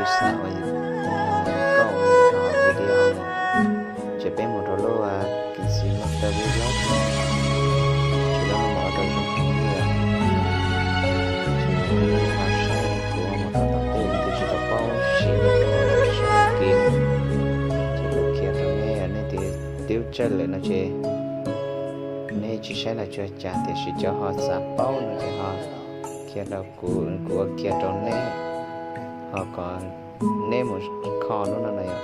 Xav ua nkauj ua nraug video no, ces peb mus rau lub KineMaster Vlog, ces lub no mas ua rau zoo heev li os. Ces nej ho saib kuv mus rau tom tej leej twg tsis tau paub siv no ces ho saib kiag, ces kuv qhia rau nej, nej twb txawj lawm no ces nej tsis saib los tsis ua cas, tiam sis cov ho xav paub no ces ho qhia rau kuv, kuv ua kiag rau nej, ho kom nej mus kho lub no na yom.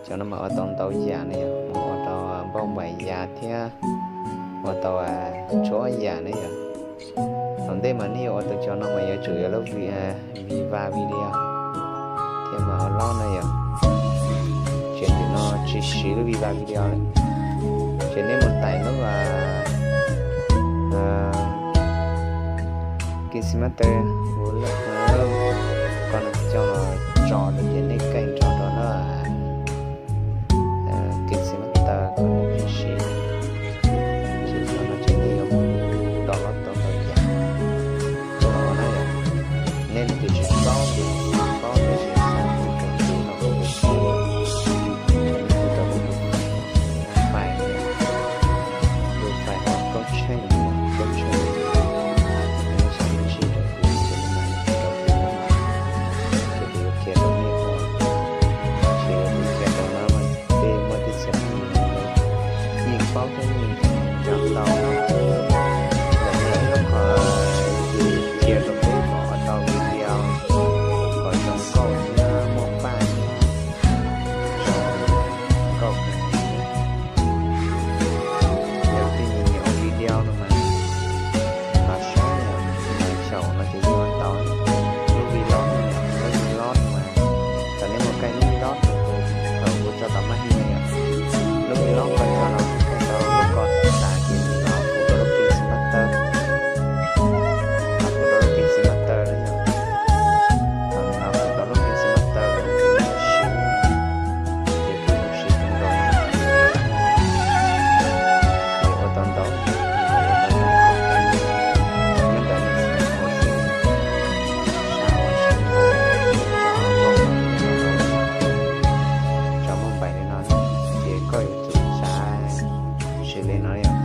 Cov no mas ua tau ntau yam ne yom, mus ua tau npauj npaim yas thiab ua tau txhua yam ne yom. Thaum ntej mas nej yuav ua tau cov no mas yuav tsum yuav lub Viva Video thiab mas ua lub no yom. Ces ntawm no tsis siv lub Viva Video li, ces nej mus tải lub KineMaster Vlog, koj no coj los tso rau ces nej keej tso rau lub KineMaster kom nej siv. Ces cov no ces nej yuav mus download tau ntau yam coj los ua na yom. Nej leej twg tsis paub, paub tab sis xav tus rau tus no kuv qhia, ces nej tus rau tus file, tus file ho koob tsheej, koob tsheej, nej xav tus tsheej rau kuv ces nej mam li rau kuv, ces kuv yuav qhia rau nej ua. Ces kuv qhia rau no mas tej muaj tej txhia yeej paub thiab yeej nco tau. Ntawm no ib lub qhov qhia rau peb kom ua tau video kom zoo nkauj thiab muaj paj thiab zoo nkauj. Yog tej nyiam ua video no mas los saib, xyaum no ces yeej ua tau. Lub vlog no, lub vlog no mas thaum nej mus kaij lub vlog, thaum kuv tso tau maj hi no yom, lub vlog ko tso no kuv kaij tau lub ko tas ces nws ho pub rau lub KineMaster, ho pub rau lub KineMaster no yom. Thaum nws ho pub rau lub KineMaster lawm ces nej siv, ces kuv siv kawg nkaus, ces ua tau ntau, ua tau ntau. Nyob ntawm nej xav ua xwb, xav ua xwb, tso npauj npaim li no, ces koj yuav tsum xav siv li no yom.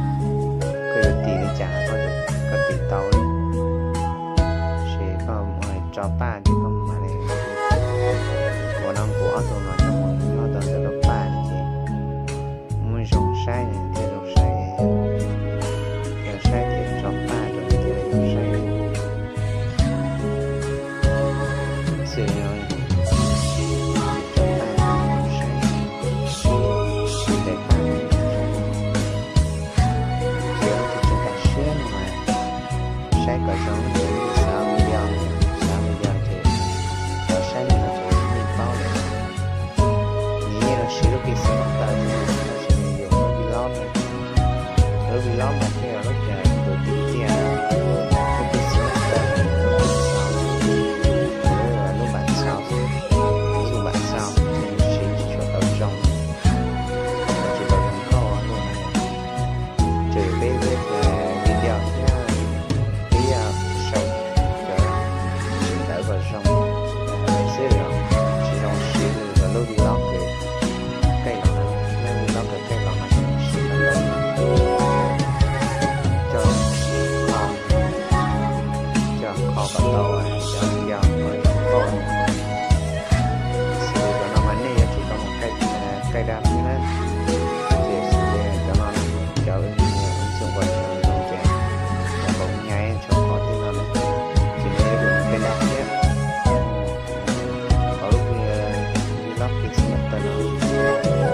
Koj yuav tis li cas los koj, koj tis tau li. Ces koj tso paj ces koj mam li ua no, kuv ob tug no coj mus nyob tau ntawm lub paj ces muaj zoo saib thiaj zoo saib, yog saib ces tso paj rau thiaj li zoo saib. Xws li no, tso paj rau zoo saib, daim paj zoo saib. Ces leej twg tsis nkag siab no mas saib kom zoo, leej twg xav video, xav video ces los saib li no ces yeej paub lawm. Nws yeej los siv lub KineMaster no tab sis nws yuav lub vlog no, lub vlog mas thiaj yog lub tus tiag tiag, lub KineMaster no yog lub npam xaus, lub npam xaus, lub npam xaus ces nws siv tsis tshua tau zoo, tsis tau zoo nkauj li na. Tsuas yog peb video thiab peb sau cov tsis ntawd kom zoo xwb, tsis zoo siv li lub vlog kaij los no, lub vlog kaij los no siv coj kho, coj kho kom tau cov video uas zoo nkauj. Xws li cov no mas nej yuav tsum tau mus kaij, kaij dab xwb na. Ces xws li cov no, cov ua ntxuj npau suav zoo ces cov npaum nyaiv tshaj qhov twg no na, ces nej yuav tsum mus kaij dab thiab. Qhov lub vlog KineMaster no, cov no,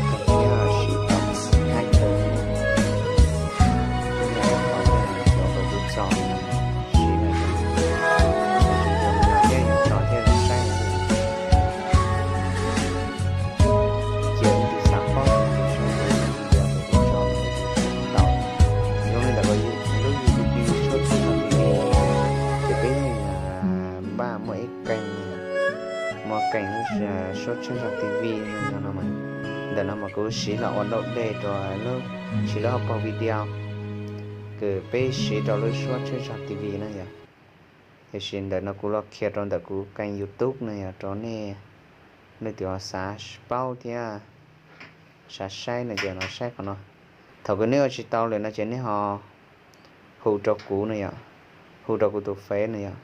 koj thiaj siv tau haib kawg. Cov no cov uas kuv tso siv no, tsis zoo no thiab, tso thiaj zoo saib. Cia leej twg xav paub, kuv tso tau. Zoo li ntawm lub YouTube tshuab tsheej rau T V, ces peb yeej npaj muaj ib keeg, muaj keeg tshuab tsheej rau T V no mas, ntawm no mas kuv siv los ua lauj dej rau lub, siv lub hauv paus video. Peb siv rau lub suab tshawb zog T V na yom. Tiam sis ntawm no kuv los qhia rau ntawm kuv kênh YouTube no yog rau nej leej twg xav paub thiab xav saib no ces los saib qhov no. Thaum kws nej ua tsis tau lawm no ces nej ho hu rau kuv no yom, hu rau kuv tus Face no yom.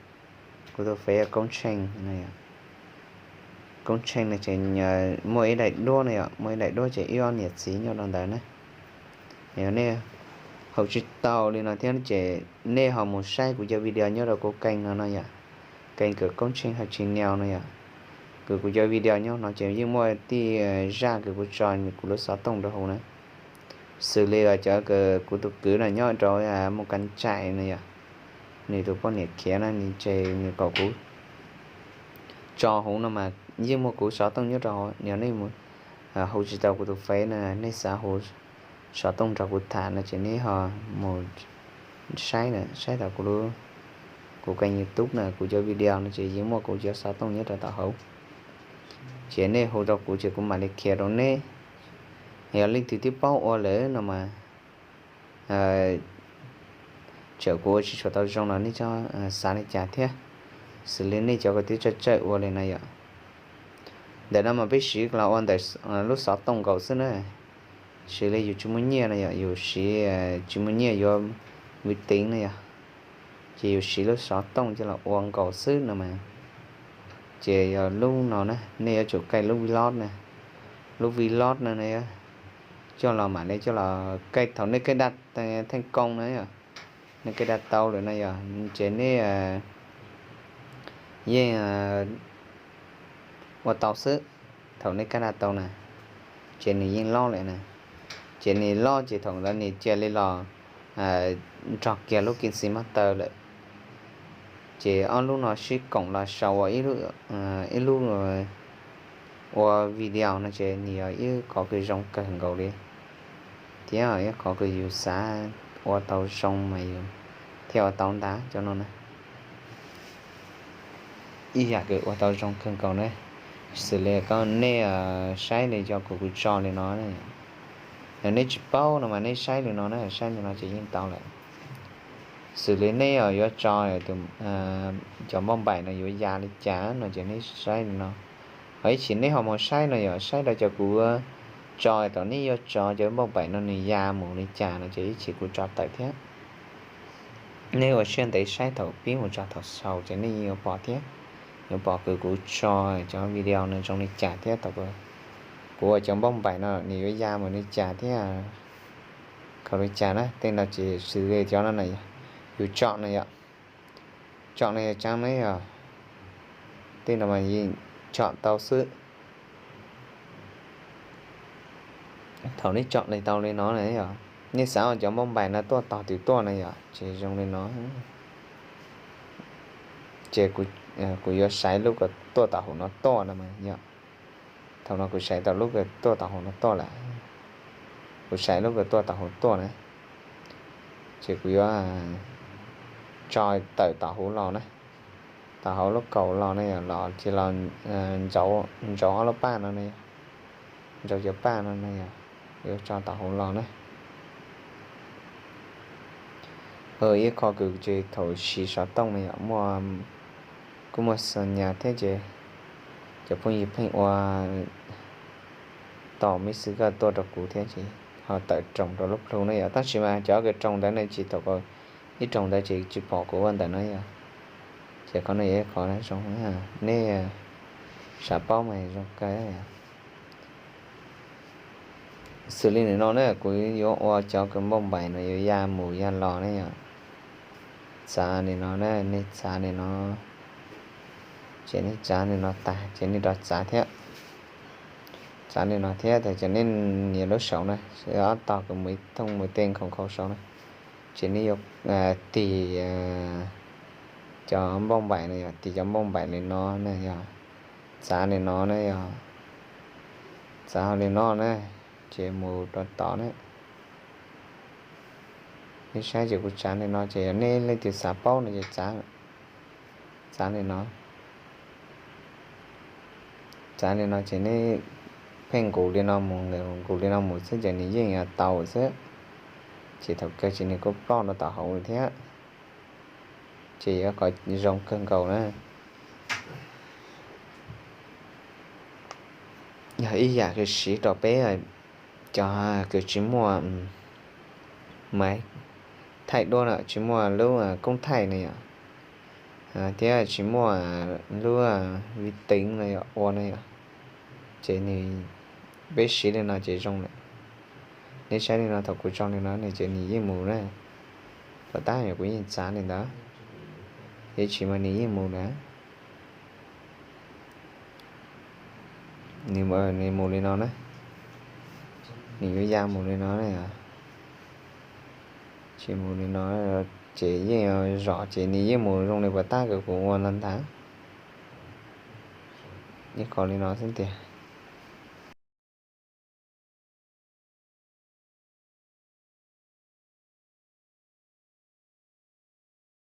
Kuv tus Face yog Koob Tsheej no yom. Koob Tsheej no ces muaj ib daim duab no yom, muaj ib daim duab ces ib ob niam txiv nyob rau ntawd na. Yog nej hu tsis tau li no thiab ces nej ho mus saib kuv cov video nyob rau kuv kênh no no yom. Kênh kws Koob Tsheej Hawj Tsis Niau no yom. Kws kuv cov video nyob no ces yeej muaj tej zaj kws kuv tso kuv lub xov tooj rau hauv na. Xws li cov kws kuv tus kwv no nyob rau Mus Kas Tsaim no yom, nws tus poj niam khiav na, nws ces nws kom kuv tso hauv no mas yeej muaj kuv xov tooj nyob rau hauv. Yog nej mus hu tsis tau kuv tus Face no, nej xav hu xov tooj nrog kuv tham no ces nej ho mus saib na, saib tau kuv, kuv kênh YouTube na, kuv cov video no ces yeej muaj kuv cov xov tooj nyob rau tom hauv. Ces nej hu rau kuv ces kuv mam li khiav rau neb. Yog leej twg twb paub ua lawm no mas txawm kuv ua tsis tshua tau zoo los nej txhob xav li cas thiab, xws li nej cov kws twb txawj txawj ua li no yom. Ntawm no mas peb siv los ua ntawm lub xov tooj nkaus xwb na. Xws li yus tsis muaj nyiaj no yom, yus siv tsis muaj nyiaj yuav vi tiv no yom, ces yus siv lub xov tooj coj los ua nkaus xwb no mas. Ces yog lub no na, nej yuav tsum kaij lub vlog na, lub vlog no na, coj los mam li coj los kaij thaum nej kaij daj theej koo na yom. Nej kaij daj tau lawm no yom, ces nej yeej ua tau xwb. Thaum nej kaij daj tau na, ces nws yeej loj lawm na. Ces nws loj ces thaum ntawd nws cia li los nrog kiag lub KineMaster lawm. Ces ob lub no sib koom los sau ua ib lub, ib lub ua video no ces nws yog ib qhov kws zoo kawg nkaus li, thiab ib qhov kws yus xav ua tau zoo mas yus thiaj ua tau ntag cov no na. Ib yam kws ua tau zoo kawg nkaus na. Xws li koj nej saib li cov kuv kuv tso li no, yog nej tsis paub no mas nej saib li no na, saib li no ces yeej tau lawm. Xws li nej yuav tso cov npauj npaim no yuav ya li cas no ces nej saib li no. Ho ib chim nej ho mus saib no yom, saib rau cov kuv tso thaum nej yuav tso cov npauj npaim no nws ya mus li cas no ces ib chim kuv tso tawm thiab. Nej ua siab ntev saib thaum pib mus txog thaum xaus ces nej yeej yuav pom thiab, yuav pom kws kuv tso cov video no zoo li cas thiab thaum kuv ua cov npauj npaim no nws yuav ya mus li cas thiab. Khaus li cas na, tej no ces xws li cov no na, yus tsom no yom, tsom no yog tsaab ne yog, tej no mas yeej tsom tau xwb. Thaum nej tsom li tau li no na yog, nej xav ua cov npauj npaim no tuaj tog twg tuaj na yog, ces zoo li no. Ces kuv yuav saiv lub kws tuaj tom hauv no tuaj no mas yog. Thaum no kuv saiv tau lub kws tuaj tom hauv no tuaj lawm. Kuv saiv lub kws tuaj tom hauv tuaj na, ces kuv yuav tso tawm tom hauv los na, tom hauv lub kaus los na yog, los ces los ntsauv ob lub paj no na yog, ntsauv cov paj no na yog, yuav tso tom hauv los na. Ib qho kws ces thaum siv xov tooj na yog, muaj, kuj muaj xa nyas thiab ces cov phooj ywg pheej ua tom message tuaj rau kuv thiab ces ho tawm roos rau lub plhu na yog. Tab sis mas cov kws roos ntawd ne tsis thaum ib roos ntawd ces tsis pom kuv ua ntawm no yog. Ces qhov no yog ib qho zoo, nej xav paub mas zoo kawg. Xws li nim no na kuv yuav ua cov kws npauj npaim no yuav ya mus ya los ne yog. Txav nim no na, nej txav nim no, ces nej txav nim no tag ces nej rov txav thiab. Txav nim no thiab tas ces nej nias lub saum na, ob tog kws mus ib thooj mus tej nkhaus nkhaus saud na, ces nej yuav tig cov npauj npaim no yog, tig cov npauj npaim li no na yog, txav li no na yog, txav li no na, ces mus rau tod na. Nej saib ces kuv txav li no ces yog nej leej twg xav paub no ces txav, txav li no, txav li no ces nej pheej nqus li no mus, nqus li no mus xwb ces nws yeej yuav tau xwb. Ces thaum kawg ces nws kuj ploj rau tom hauv thiab. Ces yuav qhov zoo kawg nkaus na. Yog ib yam kws siv rau peb cov kws tsis muaj maiv thaij duab na, tsis muaj lub koob thaij na yom, thiab tsis muaj lub vi teev no ua na yom, ces nws, peb siv li no ces zoo lawm. Neb saib li no, thaum kuv tso li no ne ces nws yeej mus na. Puas tab yog kuv yeej txav li ntawd, ib chim mas nws yeej mus na. Nws mus li no na, nws yuav ya mus li no na. Tsis mus li no ces yeej zom ces nws yeej mus zoo li puas tab kws kuv ua no ntag. Ib qho li no xwb tiag.